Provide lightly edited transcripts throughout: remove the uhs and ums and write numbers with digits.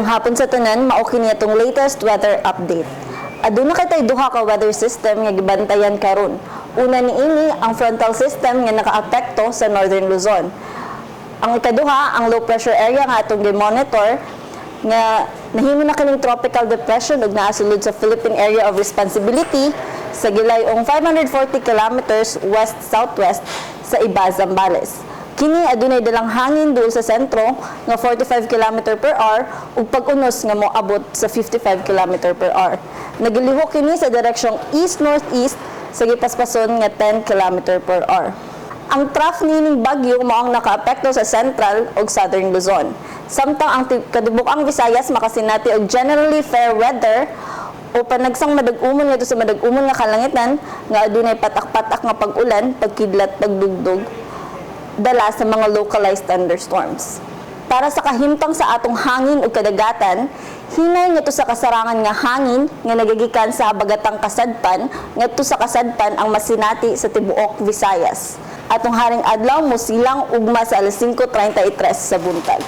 Maayong hapon sa tanan, mao kini atong latest weather update. Aduna kitay duha ka weather system nga gibantayan karon. Una niini ang frontal system nga nakaapekto sa Northern Luzon. Ang ikaduha, ang low pressure area nga atong gi-monitor nga nahimo na kining tropical depression ug naa sulod sa Philippine Area of Responsibility sa gilayong 540 kilometers west-southwest sa Iba, Zambales. Kini adunay dalang hangin duol sa sentro nga 45 km per hour ug pag-unos nga moabot sa 55 km per hour. Nagilihok kini sa direksyong east-northeast sa gipaspason nga 10 km per hour. Ang trough nining bagyo mao ang nakaapekto sa Central ug Southern Luzon. Samtang ang kadibok-ang Visayas makasinati og generally fair weather o panagsang madag-umon ngadto sa madag-umon nga kalangitan nga adunay patak-patak nga pag-ulan, pagkidlat, pagdugdog dala sa mga localized thunderstorms. Para sa kahimtang sa atong hangin ug kadagatan, hinay ngadto sa kasarangan nga hangin nga nagagikan sa habagatang kasadpan ngadto sa kasadpan ang masinati sa tibuok Visayas. Atong haring adlaw mosilang ugma sa alas 5:33 sa buntag.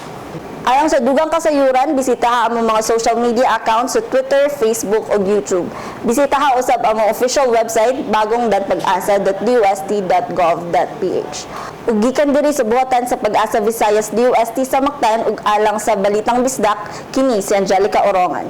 Alang sa dugang kasayuran, bisitaha ang mga social media accounts sa Twitter, Facebook ug YouTube. Bisitaha usab ang mga official website bagong.pagasa.dost.gov.ph. Ug gikan diri sa buhatan sa Pag-asa Visayas DOST sa Mactan ug alang sa Balitang Bisdak, kini si Angelica Orongan.